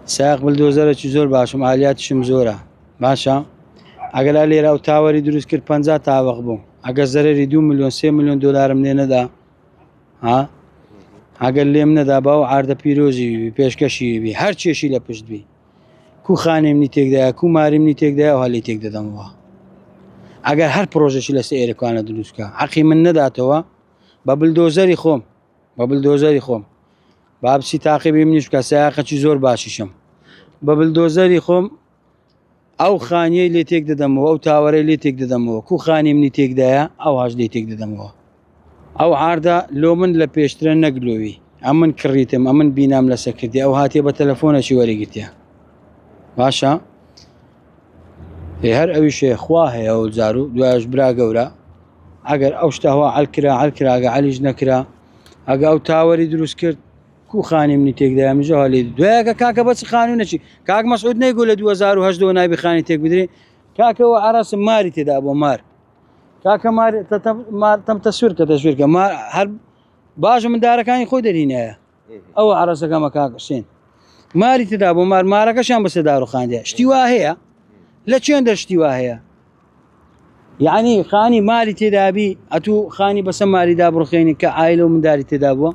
سایەق بلدۆزەرێکی زۆر باشم ئالیاتیشم زۆرە باشە ئەگەر لێرە ئەو تاوەری دروست کرد 50 تاوەق بوو ئەگەر زەرری 2 میلیۆن 3 میلیۆن دلارم لێ نەدا ها ئەگەر لێم نەدا باو عاردە پیرۆزی بی پێشکەشی بی هەر چێشی لە پشت بی کو خانێ منی تێکدایە کو ماری منی تێکدایە و هەلی تێک دەدەمەوە ئەگەر هەر پرۆژەشی لەسەر ئێرەکانە دروستکە حەقی من نەداتەوە بە بلدۆزەری خۆم بە بلدۆزەری خۆم با بچی تاقیبی منیش بکە سیاقەکی زۆر باشیشم بە بلدۆزەری خۆم ئەو خانیەی لێ تێک دەدەمەوە ئەو تاوەرەی لێ تێک دەدەمەوە کو خانی منی تێکدایە ئەو هاش لێ تێک دەدەمەوە ئەو عاردە لۆ من لە پێشترە نەک لۆوی ئەمن کڕیتم ئەمن بینام لەسە کردی ئەو هاتیە بە تەلەفۆنەکی وەریگرتیە باشە هەر ئەویشێ خوا هەیە ئەو جارو دوایش برا گەورە ئەگەر ئەو شتەوە عەلکرا عەلکراگە عەلیش نەکرا ئەگە ئەو تاوەری دروست کرد کو خانی منی تێکدای منجا لێ دوایەکە کاکە بەچ خانوو نەچی کاک مەسعود نەیگو لە 2010 نابی خانی تێک بدرێ کاکەەوە ئاراسم ماری تێدا بۆ مار کاکە مار مار تەم تەسویر کە تەسویر کە مار هەر باش مندارەکانی خۆی دەرینایە ئەوە عرەسەکەمە کاک حوسێن ماری تێدا بۆ مار مارەکەشیان بەسە داروخاندە شتی وا هەیە لە چێن دەشتی وا هەیە یعنی خانی ماری تێدابی ئەتوو خانی بەسە ماری دابڕخێنی کە ئایلە و منداری تێدا بووە.